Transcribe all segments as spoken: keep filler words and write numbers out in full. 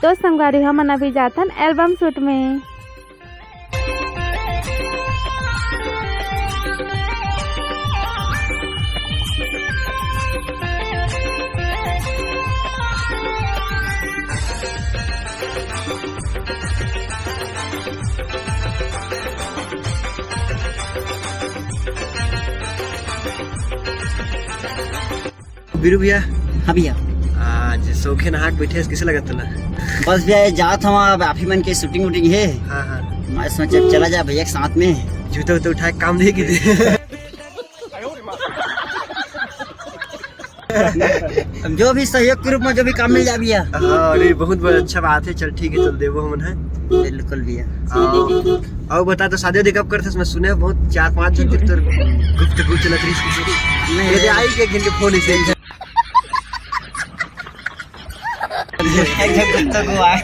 तो संगवारी, हमन अभी जाथन एल्बम शूट में। बीरू भैया। हाँ भैया। आज सौखे नहा के बैठे हस, कइसे लगत तोला? बस भैया, ये जात हूँ, अब आप ही मन के शूटिंग वूटिंग है। हाँ, हाँ। मैं सोचे चला जाए भैया के साथ में। जूता उता उठा के काम नहीं कीते। जो भी सहयोग के रूप में जो भी काम मिल जाए भैया। हाँ, अरे बहुत बहुत अच्छा बात है। चल ठीक है, चल देबो हमन है। बिल्कुल भैया। अउ बता तो, शादी वादी कब करथस? मैं सुने बहुत चार पांच झन तोर गुफ्तगू चलत रही। नहीं। ये दे आई के घिन के फोन इसे। गुफ्तगू आए।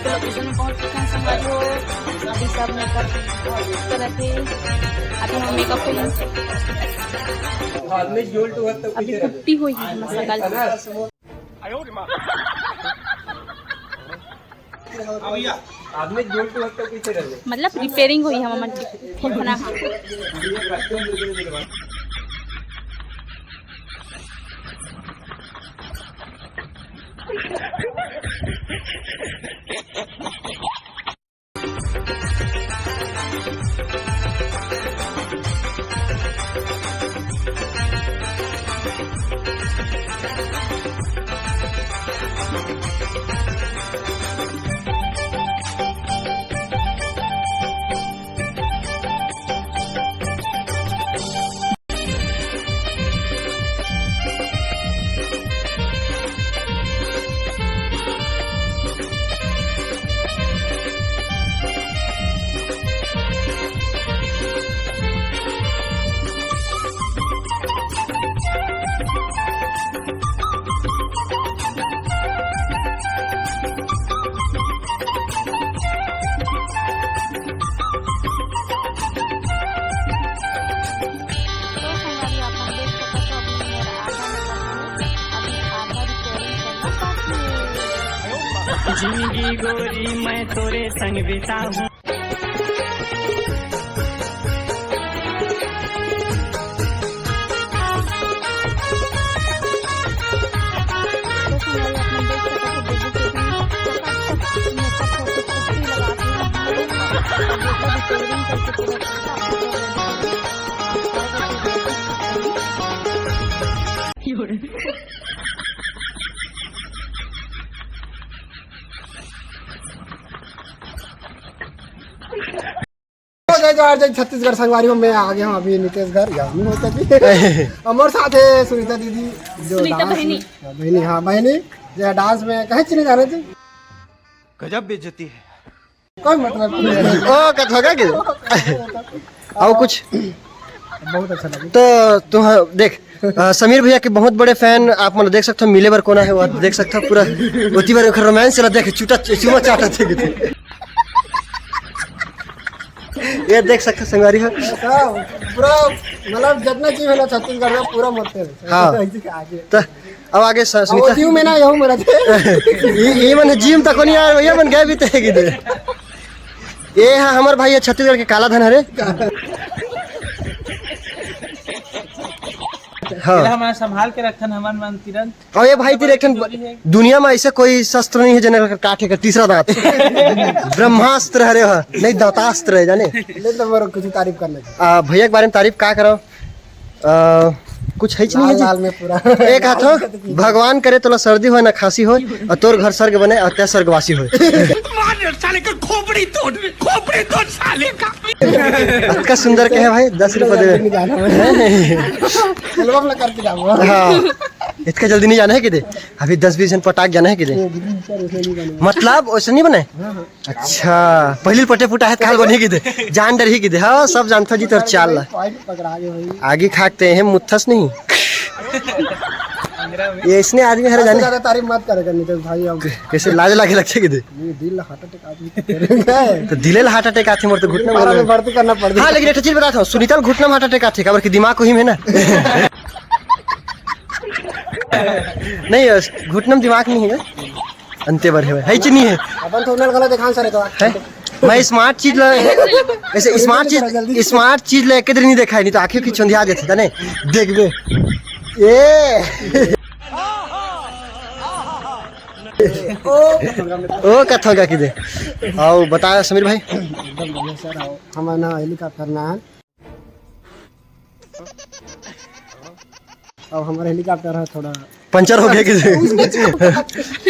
लोकेशन में पहुंच चुके हैं संगवारी हो। अभी सब मेकअप करत हे। अभी हम मेकअप करेंगे। अभी कुट्टी हुई है मसाला। मतलब रिपेयरिंग हुई है हमन के फेफड़ा। तो संगवारी, आप मन देख सकत हो, अभी मेर आधा निकल गए, अभी आधा रिपेयरिंग करना बाकी है। जिंदगी गोरी मैं तोरे संग बिताहूं। जय जोहार, जय छत्तीसगढ़ संगवारी हो। मैं आ गया हूँ अभी नितेश घर, यार नहीं होता जी। हमारे साथ है सुनीता दीदी, जो सुनीता डांस बहिनी। में, बहिनी, हाँ बहिनी, जो डांस में कहे चले जा रहे थे। गजब बेइज्जती है। कोई मतलब नहीं। ओ, कत होगा कि? आओ कुछ। बहुत अच्छा लगा। तो तुम देख, अ, समीर भैया के बहुत बड़े फैन, आप मन देख सकते हो, मिले बर कोना है, वो देख सकते हो पूरा ओती बार ओकर रोमांस चला, देख चूटा चूमा चाटा थे किते। ये देख सकते हो संगवारी हो। हाँ, पूरा मतलब जितना चीज है ना छत्तीसगढ़ में पूरा मरते हैं। हाँ। ऐसे के आगे। तो अब आगे स-, अब सुनीता। ओतियू में ना, यहू में रहते। ई, ई मन जिम तक नहीं यार, भैया मन गए भी तहे किते। ये हा हमर भाई है छत्तीसगढ़ के काला धन हरे। हाँ। तेला हमन संभाल के रखथन, हमन मन तिरंत। और ये भाई तेरे एक ठन, दुनिया में ऐसे कोई शस्त्र नहीं है जेने काटे का तीसरा दांत। ब्रह्मास्त्र हरे हा, नहीं दांतास्त्र है जाने। ले तो मेरे कुछ तारीफ करना चाहिए। आ, भैया के बारे में तारीफ का करो? आ, कुछ है नहीं है लाल जी। लाल में पूरा। एक हाथ हो, भगवान करे तोला सर्दी होय ना खांसी होय, और तोर घर स्वर्ग बने और तै स्वर्गवासी होय। मार साले का खोपड़ी तोड़, खोपड़ी तोड़ साले का। अतका सुंदर के है भाई, दस रुपये दे। नहीं जाना मैं। एल्बम में करके जाऊंगा। हाँ, इतका जल्दी नहीं जाना है किते, अभी दस बीस जन पटाक जाना है किते। ये गिरी सर, उसे नहीं जाना। मतलब वैसे नहीं बने। हाँ, हाँ। अच्छा, पहली पटे पुटा है, काल बनी किते, जान डर ही किते। हाँ, सब जानता जी तोर चाल ला। पॉइंट पकड़ा गए भाई। आगे खाकते हैं मुत्थस नहीं। ये इसने आदमी हर आज से जाने ज्यादा तारीफ मत करे कर नीतीश भाई। अब कैसे लाज लागे लगथे कि दे? ये दिल हार्ट अटैक आदमी के करेंगे। तो दिले ला हार्ट अटैक आथे मोर तो घुटना दोबारा बोले। में भर्ती करना पड़ हाँ, गया। लेकिन एक ठो चीज बताता हूँ, सुनीता ल घुटना में हार्ट अटैक आथे, काबर कि दिमाग वही में ना। नहीं, घुटना में दिमाग नहीं है, अंते बर है, है कि नहीं है? अपन तो उन्हें गलत दिखान सर तो है। मैं स्मार्ट चीज ला, ऐसे स्मार्ट चीज, जल्दी। स्मार्ट चीज ला एक दिन नहीं देखा है, नहीं तो आंखें की चुंधिया देते था, नहीं देखबे। ये ओ कथों का किदे। आओ बताओ समीर भाई। एकदम बढ़िया सर। आओ, हम ना हेलीकॉप्टर ना है। अब हमारा हेलीकॉप्टर है थोड़ा पंचर हो गया किसी।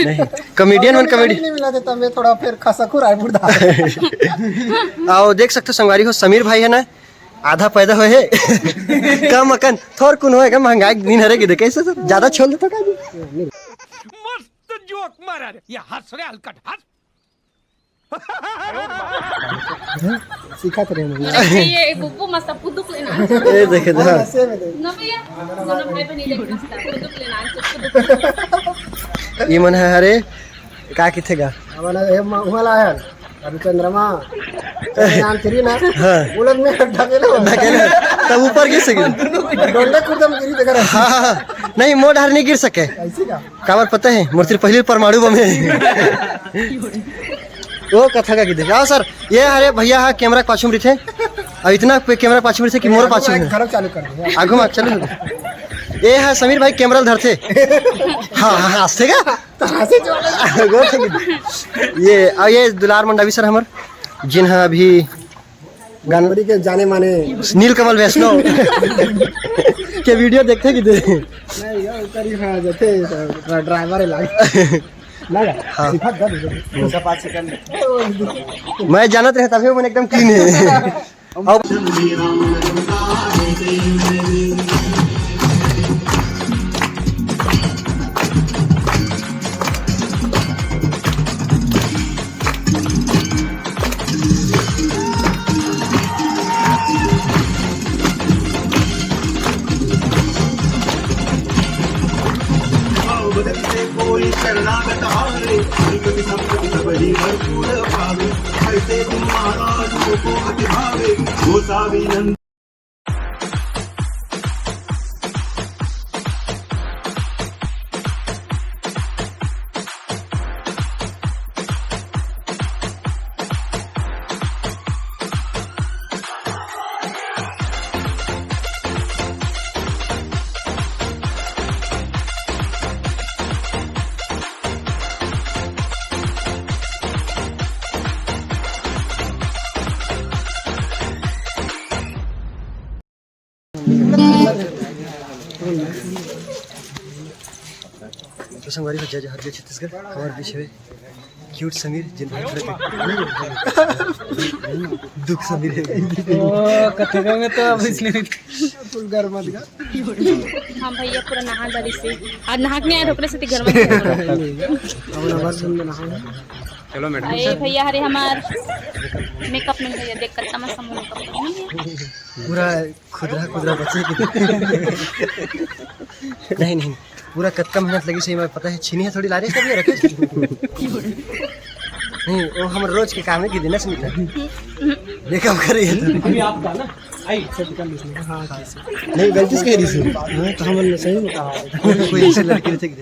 नहीं, कॉमेडियन मन कॉमेडी। नहीं मिला था, तो मैं थोड़ा फिर खसखुर आए बुढ़ा। आओ देख सकते हो संगवारी हो, समीर भाई है ना, आधा पैदा होए हे। कम अकन थोर कुन होए का, महंगाई के दिन हरे के दे, कैसे सर ज्यादा छोल देता का जी? मस्त जोक मारा रे, ये हंस रे हलकट हंस। सीखा थे हम। ये बुब्बू मस्त पुदुक लेना। ए देखे दा। ऐसे में दे। ना भैया, दोनों भाई बहन ये मस्त पुदुक लेना, पुदुक। ये मन है हरे का किथे गा? अब ना ये म-, वहाँ ला है। अभी चंद्रमा, चंद्रयान थ्री ना, हाँ। वो लोग में ढकेले हो। ढकेले, तब ऊपर गिर सके। डोंडा कुर्दम गिरी देख रहा। हाँ, हाँ, हाँ। नहीं, मोर डहर नहीं गिर सके। ऐसे का? काबर पता है, मोर तीर पहले परमाणु बम है। वो कथा का की देख। आओ सर, ये हरे भैया हा कैमरा के पाछू में रहिथे। अब इतना पे कैमरा के पाछू में रहिथे कि मोर पाछू में। घर चालू कर दे। आगू में चलो। ये है समीर भाई कैमरा धरथे। हाँ, हाँ, हाँ, हंसथे का? तो हंसे जो वाला। वो तो ये, और ये दुलार मंडावी सर हमर, जिन हा अभी गानबरी के जाने माने नीलकमल वैष्णव के वीडियो देखते कि दे। नहीं यार, ऊपर ही खड़ा जाते, ड्राइवर है लागे। ना हाँ। सिखा दे। मैं जानत रहे तभी मन एकदम क्लीन है। अब तो संगवारी हो, जय जोहार, जय छत्तीसगढ़। हमारे बीच में क्यूट समीर, जिन भाई थोड़े दुख समीर है। ओ, कथेगा में तो अब इसलिए फुल गर्म मत कर। हाँ भैया, पूरा नहा डाली से। आज नहा के नहीं आया, ओकरे से गर्म। अब नहा बस हम नहा। चलो मैडम। अरे भैया, हरे हमार मेकअप में भैया देख कितना मस्त हम मेकअप कर रहे हैं। पूरा खुदरा खुदरा बच्चे की। नहीं, नहीं, पूरा कतका मेहनत लगी सही में पता है। छीनी है थोड़ी लारे से भी रखे। नहीं, वो हम रोज के काम है कि दिन सुनता है। मेकअप कर रही है तो। अभी आप गाना आई सब कर लीजिए। हाँ, कैसे? नहीं, गलती से कह रही थी। मैं तो हम सही में कहा। कोई, कोई ऐसे लड़की रहते कि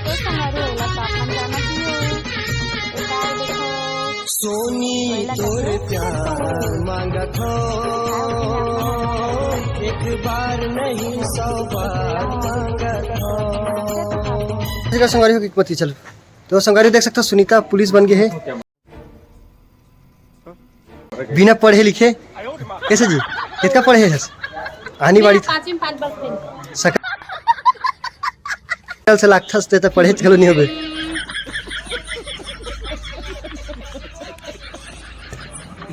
तो संगवारी हो, ओला तो अपन जाना चाहिए। एकर देखो, सोनी तोर प्यार मांगत हो, एक बार नहीं सौ बार मांगत हो। ठीक है संगवारी हो, एक बात चल। तो संगवारी देख सकते हो, सुनीता पुलिस बन गई है। बिना पढ़े लिखे कैसे जी? कितना पढ़े है? आनी बाड़ी पाँचवीं में पाँच बार फेल। सकल से लागथस ते तो पढ़े चलो नहीं होबे।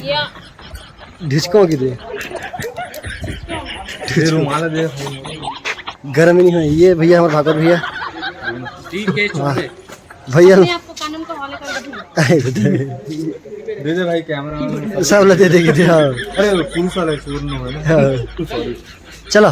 या। ढिचको की दे। ये रुमाल दे। गरम ही नहीं है ये भैया, हमारे भागवत भैया। ठीक है, छोड़ दे। भैया। मैं आपको कानून के हवाले कर दूंगा। दे दे भाई, कैमरा सब ला दे देगी, दे, हाँ। अरे, पुलिस वाला चोर न हो ना। हाँ। Sorry। चलो।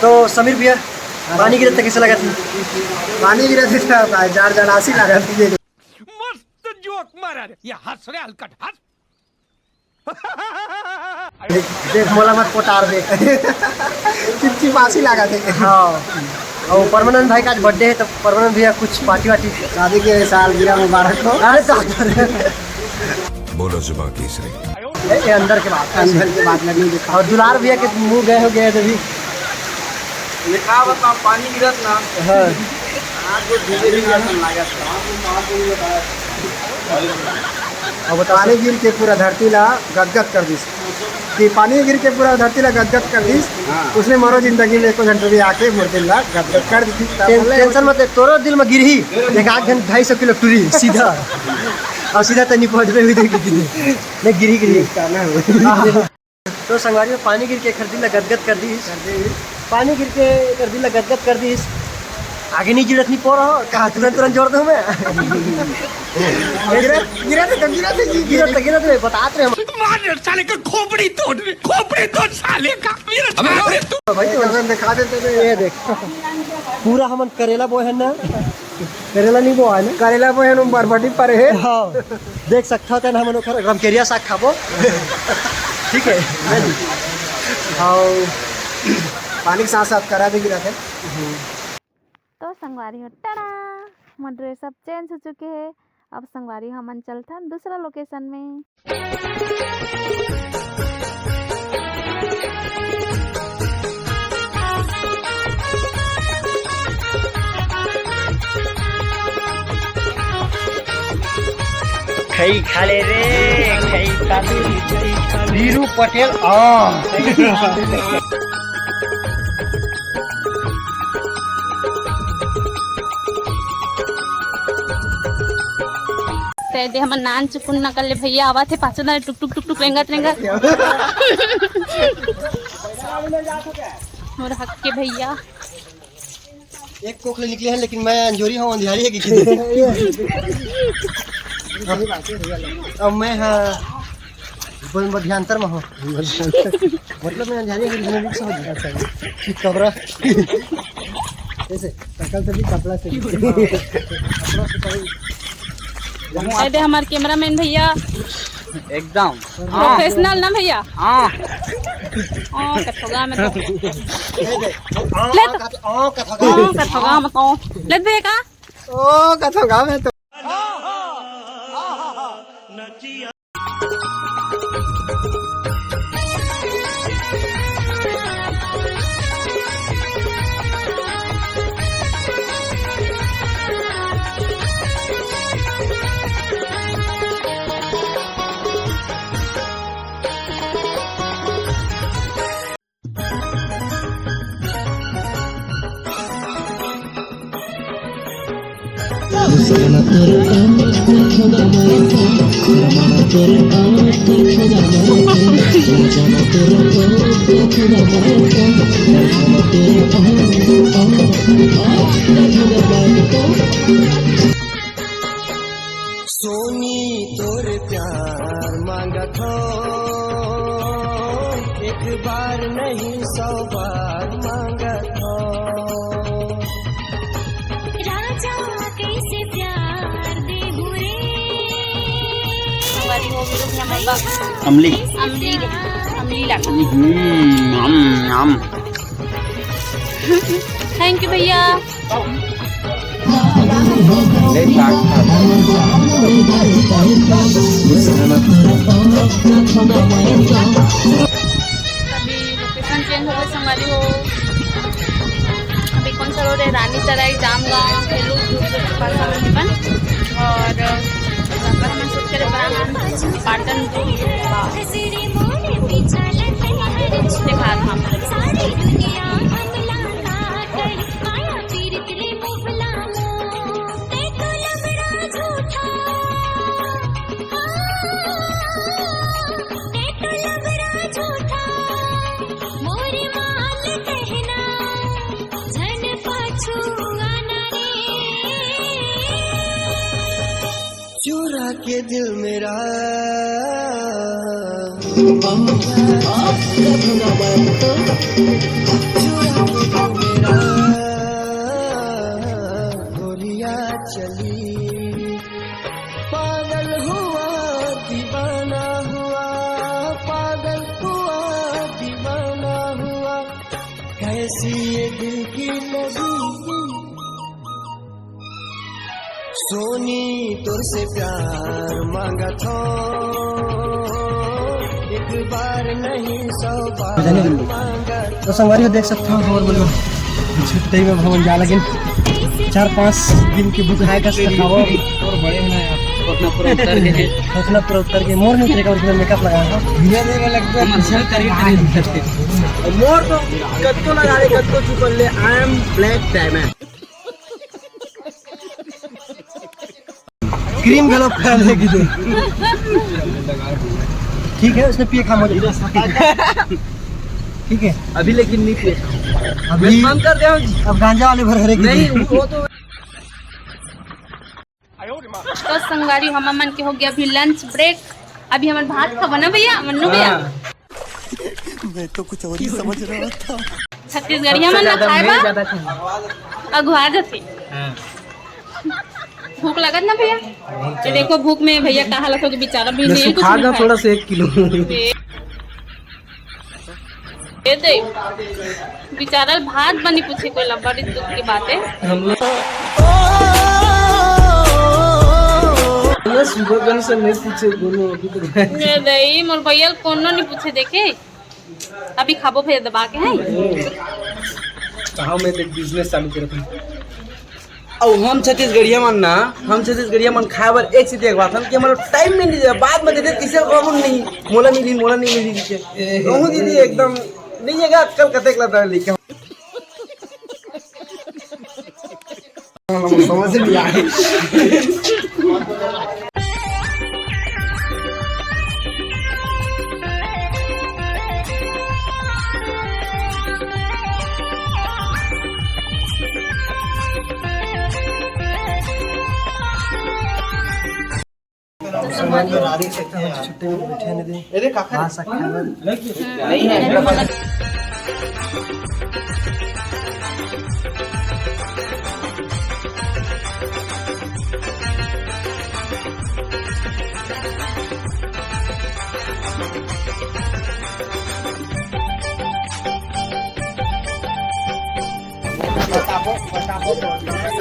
तो समीर भैया, पानी गिरत त कैसे लगा थी? पानी गिरत त का जाड़ जाड़ आसी लगा थी। मस्त जोक मारा रे, ये हंस रे हलकट, हंस। देख, देख, मोला मत पोटार दे। चिपचिपासी लागत हे। हाँ। अउ परमानंद भाई का आज birthday हे, तो परमानंद भैया कुछ party वार्टी? शादी के सालगिरह मुबारक हो। अरे, तो बोलो जुबान केसरी। ए, ए, अंदर के बात। अंदर के बात लगने देता। अउ दुलार भैया के मुंह गए हो गए अभी। लिखा बता, पानी गिरत ना। हाँ। अब बता। पानी गिर के पूरा धरती ला गदगद कर दिस। कि पानी गिर के पूरा धरती ला गदगद कर दिस। हाँ। उसने मरो जिंदगी में एको झन भी आके मोर दिल ला गदगद कर दिस। टें-, tension मत ले, तोरो दिल में गिरही एक आध घन ढाई सौ किलो टूरी सीधा। अउ सीधा तनी पहुंच रही हुई देखी। नहीं, गिरही, गिरही। हाँ। तो संगवारी हो, पानी गिर के एकर दिल ला गदगद कर दिस। कर दिस। पानी गिर के एकर दिल ला गदगद कर दिस। आगे नहीं गिरत नहीं पोर हो, कहा तुरंत तुरंत जोर दूं मैं। गिरा, गिरा दे, गिरा दे, गिरा दे, गिरा दे, बतात रहे हम। मार साले का खोपड़ी तोड़, खोपड़ी तोड़ साले का। अबे रो रे तू। भाई, तो दिखा दे तो। ये देख, पूरा हमन करेला बोए हन ना। करेला नहीं बोआ है ना? करेला बोए हन, बरबटी परे हे। हाँ, देख सकथव तेन हमन ओखर रमकेरिया साग खाबो। ठीक है, ले ली। हाँ, पानी के साथ साथ करा भी गिरा थे। तो संगवारी हो, टड़ा, मोर dress up change हो चुके हे। अब संगवारी हमन चलथन दूसरा location में। खई खा ले रे, खई खा ले। वीरू पटेल, आ। ते दे हमर नान चुकुन नकल ले भैया, आवत हे पाछू ना टुक टुक टुक टुक रेंगत रेंगत। मोर हक के भैया। एक कोख ले निकले हे, लेकिन मैं अंजोरी हूँ, अंधियारी हे कि अब मैं, हाँ, बोल, मध्यांतर में हो। मतलब मैं अंधियारी हे कि मैं mix हो गया। अच्छा, चितकबरा। ऐसे, शकल से भी कपड़ा से भी। ए दे हमार cameraman भैया। एकदम। Professional ना भैया? हाँ। हाँ, कथोगा में तो। ले तो। हाँ, कथोगा में तो। ले दे का? ओ, कथोगा में तो। सोनी तोर प्यार मांगत हो, एक बार नहीं सौ बार मांगत हो। राजा कैसे प्यार देहु रे। हमारी हो गई हमारी बात। अमली। अमली, अमली लागत। हम्म, आम, आम। Thank you भैया। नहीं, काट, काट। अभी लोकेशन चेंज हो गए, संगवारी हो। अभी कौन सा रोड है? रानी तराई, जामगांव, फेलू, दूर दूर के पास हम अपन। और यहाँ पर हमन शूट करे ब्राह्मण पाटन दिखा था। चुरा के दिल मेरा तो संगवारी हो देख सकते हो, और बोलो छुट्टी में भवन जा लगिन चार पाँच दिन के बुक है का। और बड़े हैं ना यार, उतना पूरा उतर गए। उतना पूरा उतर के मोर नहीं उतरेगा, उतना मेकअप लगाया था। धीरे धीरे लगता है। मोर तो कत्तो लगा ले, कत्तो चुपल ले, I am black diamond। Cream गलत कर लेगी तू। ठीक है, उसने पिए खा मुझे। ठीक है। अभी लेकिन नहीं पिए। अभी बंद कर दे। अब गांजा वाले भर हरे की नहीं, वो तो तो संगवारी, हमर मन के हो गया अभी लंच ब्रेक। अभी हमन भात खाबो ना भैया, मन्नू भैया? हाँ। मैं तो कुछ और ही समझ रहा था। छत्तीसगढ़िया मन ला खाए बा अघुआ जथे। हाँ। भूख लगत ना भैया? ये देखो, भूख में भैया का हालत हो गई, बेचारा भी नहीं कुछ खा नहीं खाए। थोड़ा सा एक किलो। ये दे, बेचारा भात बनी पूछे कोई ला, बड़ी दुख की बात है। हम लोग सुबह से नहीं पूछे दोनों अभी तक। ये दे, मोर भैया कोनो नहीं पूछे, देखे अभी खाबो फिर दबा के है। कहाँ मैं देख बिजनेस चालू करत हूँ। अउ हम छत्तीसगढ़िया मन ना, हम छत्तीसगढ़िया मन खाए बर एक चीज देखवाथन कि हमर टाइम में नहीं दे, बाद में दे दे, किसे कहूँ नहीं, मोला मिली, मोला नहीं मिली, किसे कहूँ दीदी एकदम नहीं है, आजकल कतेक लगता है लिखे। समझ नहीं आए। छुट्टी में बैठे नहीं दे। अरे काका।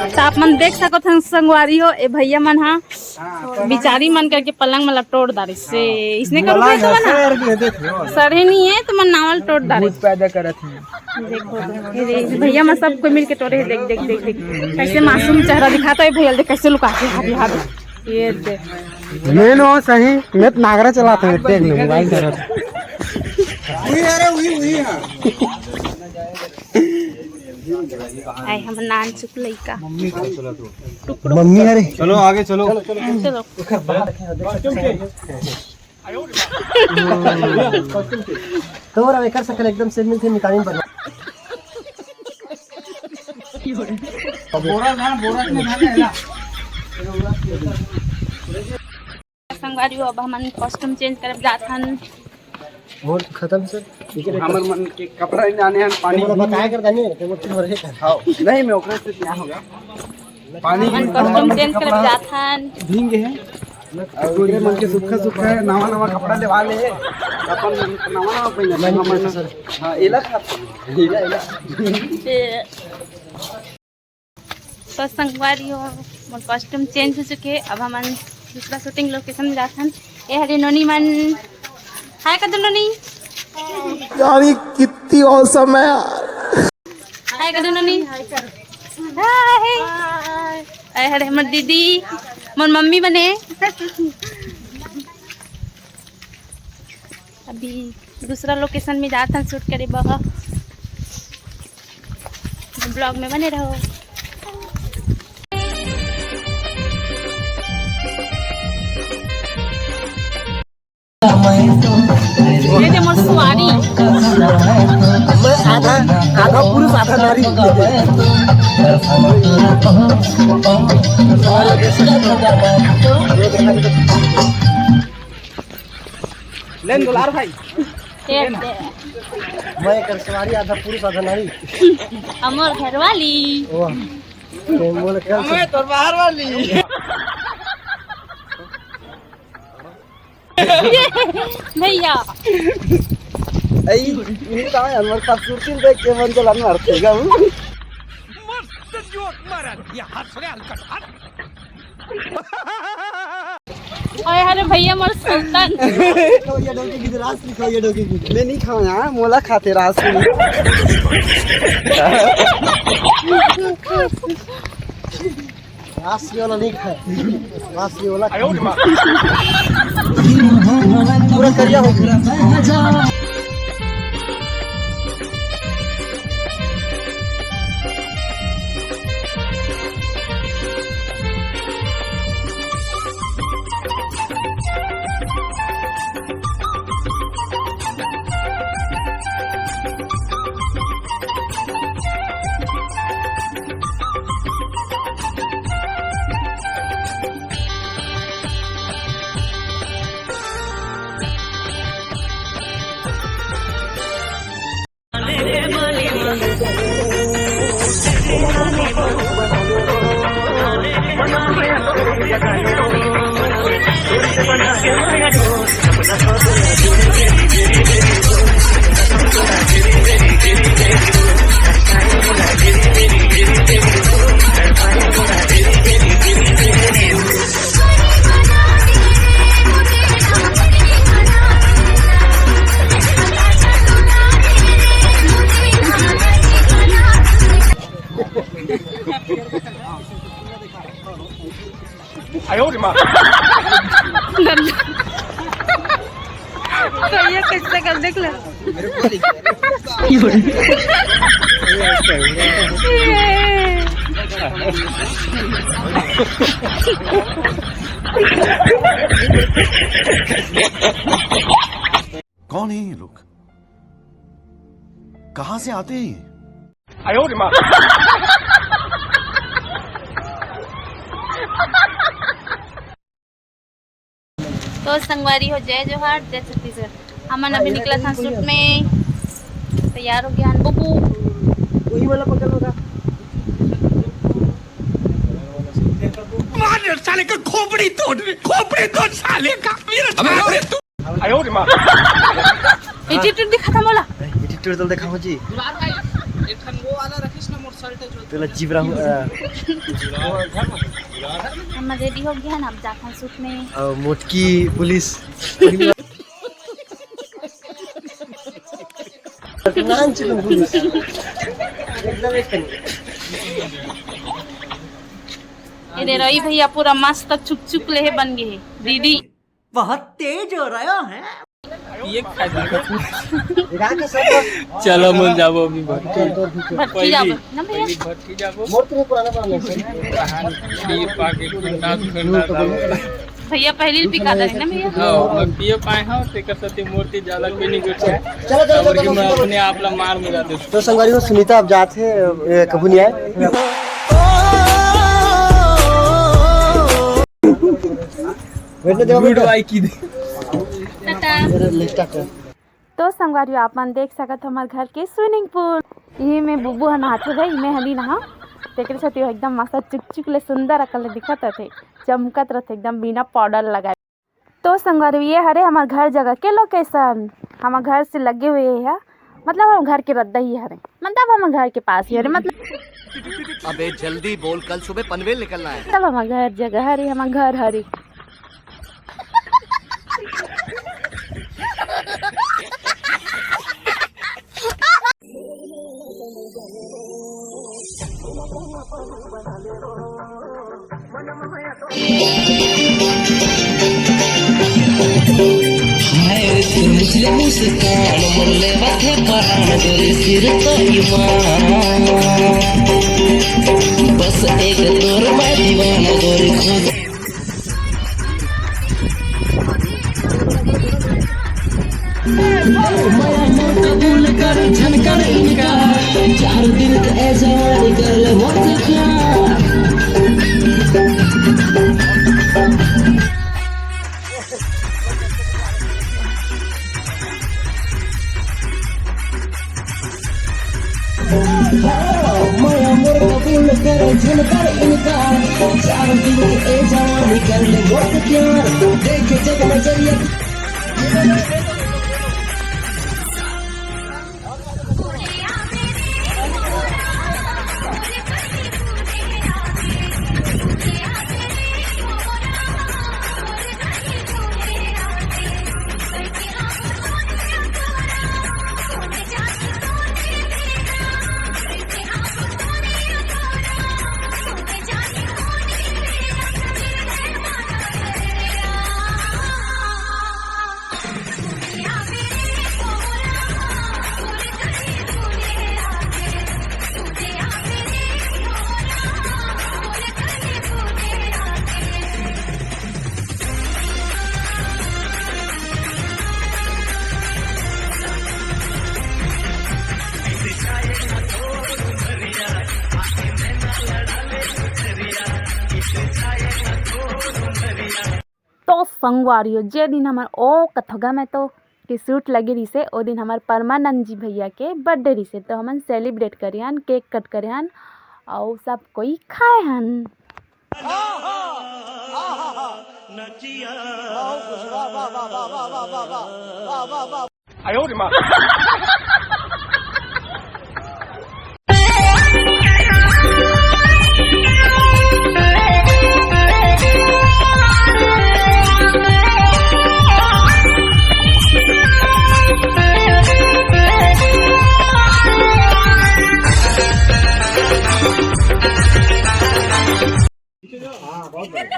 तो आप मन देख सकत हन संगवारी हो, ए भैया मन हा बिचारी मन करके पलंग मन ला टोड़ डारिस हे। इसने करो बोला तो ना, सड़े नहीं है तो मन नावल टोड़ डारिस। पैदा करत है। देखो, ये भैया मन सब कोई मिलके टोरे हे। देख, देख, देख, देख, कैसे मासूम चेहरा दिखाता है भैया। देख कैसे लुका के हाथ, हाथ। ये देख। मैं नो सही, मैं तो नागरा चलाता हूँ, देख ले मोबाइल चलाता। वही, अरे वही, वही, हाँ। आए हम नान चुक लइका। मम्मी, अरे चलो आगे चलो। चलो। तो और एकर सकल एकदम से मिलते मितानी बना। बोरा ना, बोरा में ना, ना। संगवारी हो, अब हमन कॉस्ट्यूम चेंज करब जात हन। और खत्म सर। हमर मन के कपड़ा ही जाने हन पानी। बताया कर दानी, हाँ, नहीं, मैं ओकरे से क्या होगा। पानी हमन कॉस्ट्यूम चेंज करब जात हन। भींग गए हैं। और ओकरे मन के सुखा सुखा है, नवा नवा कपड़ा लेवा ले। अपन नवा नवा पहन। हाँ, एला खा। एला, एला। तो संगवारी हो, मोर costume change हो चुके हे। अब हमन दूसरा shooting location में जाथन। ए हरे नोनी मन, हाय कर दो नोनी। यार, ये कितनी awesome है यार। हाय कर दो नोनी। हाय। ए हरे हमर दीदी, मोर मम्मी बने। अभी दूसरा location में जाथन shoot करे बर। Vlog में बने रहो। ये दे मोर सुआरी। मैं आधा, आधा पुरुष, आधा नारी। लेन दुलार भाई। एक दे। मैं एकर सुआरी, आधा पुरुष, आधा नारी। हमर घरवाली। वाह। तो बोल, कल से मैं तोर बाहर वाली। भैया। ऐ, ये तो है, हमर खूबसूरती देख के मन चला मार देगा। मस्त जोक मारा, ये हंस रहे हलकट, हंस। ओए हरे भैया, मोर सुल्तान। खाओ ये डोकी की, रास की खाओ ये डोकी की। मैं नहीं खाऊं यार, मोला खाते रास की। रास ये वाला नहीं खाए, रास ये वाला खाए। पूरा करिया हो गया। तो ये कैसे कर देख ले। कौन है ये लोग? कहाँ से आते हैं ये? तो संगवारी हो, जय जोहार, जय छत्तीसगढ़। हमन अभी निकला था शूट में, तैयार हो गया हन बुबू। वही वाला पकड़ होगा। मार साले का खोपड़ी तोड़, खोपड़ी तोड़ साले का। मेरा अबे साले तू। एटीट्यूड दिखा था मोला। एटीट्यूड तो दिखाओ जी। दुलार भाई, एक ठन वो वाला रखिस ना मोर शर्ट जो तेला जीव राहु, अ, हम रेडी हो गया ना, अब जाथन शूट में। अ, मोटकी पुलिस। नान चिकन पुलिस। एकदम एक ठन। ये दे रही भैया, पूरा मस्त चुक चुक ले हे, बन गए हे। दीदी। बहुत तेज हो रहा है। ये खा जाएगा। चलो, मन जाबो अभी भट्टी। भट्टी जाबो ना भैया? पहली भट्टी जाबो। मोर तो पुराना पुराना है। पी पा के खंडास खंडास जाबो। भैया पहली भी पी का है ना भैया? हाँ, मैं पिए पाए हूँ, तेकर सती मोर ती ज्यादा कोई नहीं कुछ है। चलो, चलो, और चलो, कि मैं चलो। अपने आप ला मार मिला दे। तो संगवारी हो, सुनीता अब जात हे, ए, कभू नहीं आए। बैठने दे, गुड बैठने। बाय की दे। टाटा। अरे, ले, टाटा। तो संगवारी हो, आप मन देख सकत हो हमर घर के स्विमिंग पूल। इही में बुबू ह नहाथे भाई, मैं हली नहा। तेकरे सेती एकदम मस्त चुक चुक ले सुंदर अकन ले दिखत रथे, चमकत रथे एकदम बिना पाउडर लगाए। तो संगवारी हो, ये हरे हमर घर जगह के लोकेशन। हमर घर से लगे हुए हे मतलब हम घर के रद्दा ही हरे, मतलब हम घर के पास ही हरे, मतलब अबे जल्दी बोल, कल सुबह पनवेल निकलना है। मतलब हम घर जगह हरे, हम घर हरे। हाय रे तोर मुछले मुस्कान, मोर लेवत हे परान, गोरी सिर तो ईमान। बस एक तोर मैं दीवाना, गोरी खुद। मया मोर कबूल कर, झन कर इनकार। चार दिन के ए जवानी कर ले मोर से प्यार। मया मोर कबूल कर, झन कर इनकार। चार दिन के ए जवानी कर ले मोर से प्यार। देखे जब नजरिया। तो संगवारियों, जे दिन हमर ओ कथोगा में तो के shoot लगे रिसे, ओ दिन हमर परमानंद जी भैया के birthday रिसे, तो हमन celebrate करे हन, cake cut करे हन, अउ सब कोई खाए हन। हाँ, बहुत बढ़िया।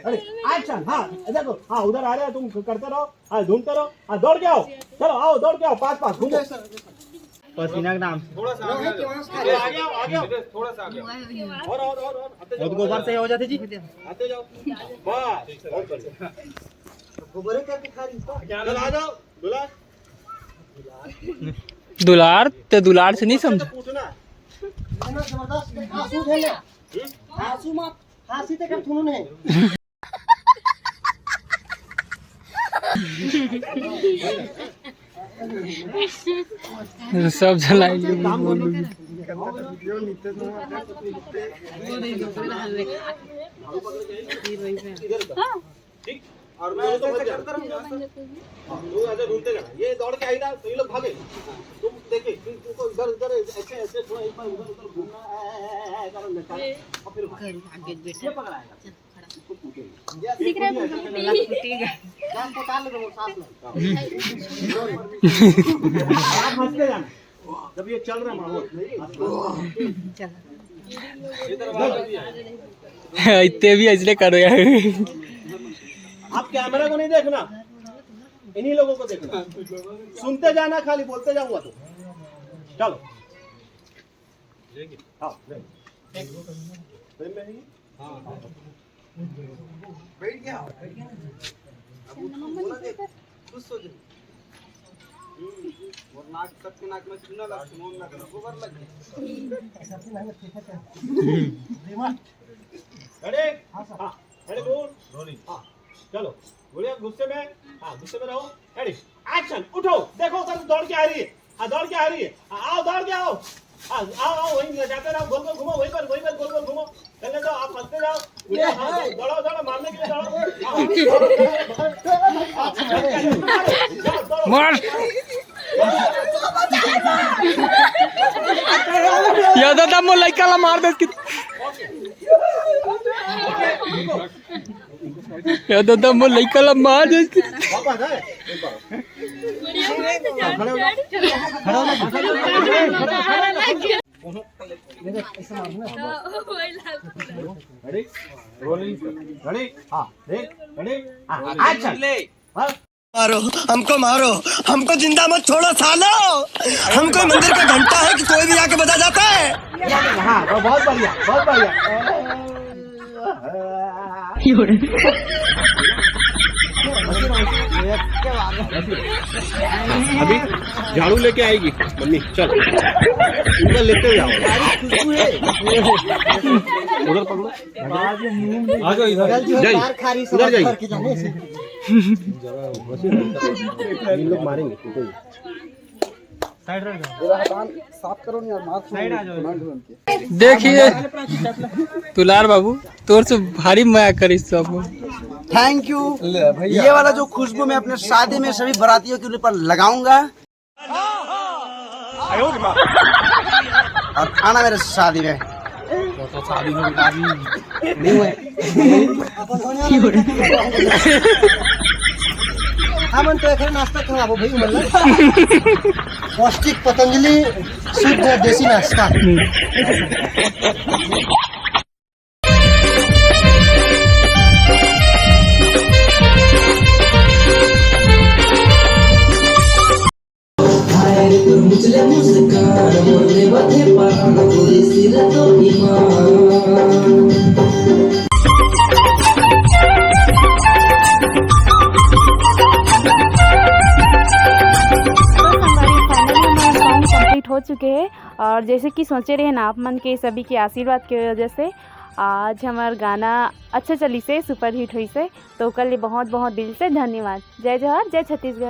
अरे, action, हाँ, देखो, हाँ, उधर आ रहे हैं, तुम करते रहो, हाँ, ढूंढते रहो, हाँ, दौड़ के आओ, चलो, आओ, दौड़ के आओ, पास, पास, घूमो। पसीना के नाम से। थोड़ा सा आगे आ जाओ। आगे आओ, आगे आओ, आगे आओ। थोड़ा सा आगे आओ। और, और, और, और, आते जाओ। बहुत गोबर से हो जाते जी। आते जाओ। बस, बहुत बढ़िया। गोबर करके खा रही तो। चल, आ जाओ, दुल्हा। दुलार ते दुलार से नहीं समझा। पूछना। इतना जबरदस्त आंसू है ना? आंसू मत, हंसी ते कर थुनू नहीं। सब जलाई। ठीक? और मैं ऐसे, ऐसे करता रहूंगा। हाँ, तू ऐसे घूमते जाना। ये दौड़ के आई ना, तो ये लोग भागे। तुम देखिए, तुम, तुमको इधर, इधर ऐसे, ऐसे थोड़ा एक बार इधर उधर घूमना है, ऐसा करना है। और फिर भाग। ये पकड़ा है। इसको कूदेगा। दिख रहा है, ऐसे करना है। ठीक है। जा, इसको डाल दो, वो सांस में। आप हंसते जाना। जब ये चल रहा है माहौल। इतने भी ऐसने करो यार। आप कैमरा को नहीं देखना, इन्हीं लोगों को देखना। सुनते जाना, खाली बोलते जाऊंगा तो। चलो। हाँ। बैठ गया। अब बोला दे, खुश हो जाए। और नाक, सबके नाक में चूना लग, मुंह में गोबर लग गया। अरे, हाँ, अरे बोल। हाँ, चलो, बोलिए गुस्से में। हाँ, गुस्से में रहो। Ready, action, उठो, देखो उधर दौड़ के आ रही है। हाँ, दौड़ के आ रही है। हाँ, आओ, दौड़ के आओ। हाँ, आओ, आओ, वहीं ले जाते रहो, गोल गोल घूमो, वहीं पर, वहीं पर गोल गोल घूमो। चलने दो, आप हंसते जाओ। ये हाँ, है। दौड़ाओ, दौड़ाओ, मारने के लिए दौड़ाओ। मार। यादव दा, मोर लइका ला मार दे कि। यादव दा, मोर लइका ला मार दे कि। रेडी, रोलिंग, रेडी, हाँ, रेडी, रेडी, हाँ, एक्शन। मारो, हमको मारो, हमको जिंदा मत छोड़ो सालो। हम कोई मंदिर का घंटा है कि कोई भी आके बजा जाता है? हाँ, बहुत बढ़िया, बहुत बढ़िया। अभी झाड़ू लेके आएगी मम्मी, चल इनका लेते जाओ। उधर पकड़ो। आ जाओ इधर। जाइए, उधर जाइए। ये लोग मारेंगे, पीटेंगे। साफ करो ना यार, मार। देखिए दुलार बाबू, तोर से भारी मया करिस सब। Thank you. ये वाला जो खुशबू मैं अपने शादी में सभी बारातियों के ऊपर लगाऊंगा। और खाना मेरे शादी में। तो शादी में नहीं हुए। हमन तो एखर नाश्ता खवाबो भाई, मतलब पौष्टिक पतंजलि शुद्ध देसी नाश्ता। तो संगवारी, finally हमारा सॉन्ग कंप्लीट हो चुके हैं और जैसे कि सोचे रहे ना आप मन के सभी के आशीर्वाद के वजह से आज हमार गाना अच्छा चली से, सुपर हिट हुई से, तो ओकर लिए बहुत बहुत दिल से धन्यवाद। जय जोहार, जय छत्तीसगढ़।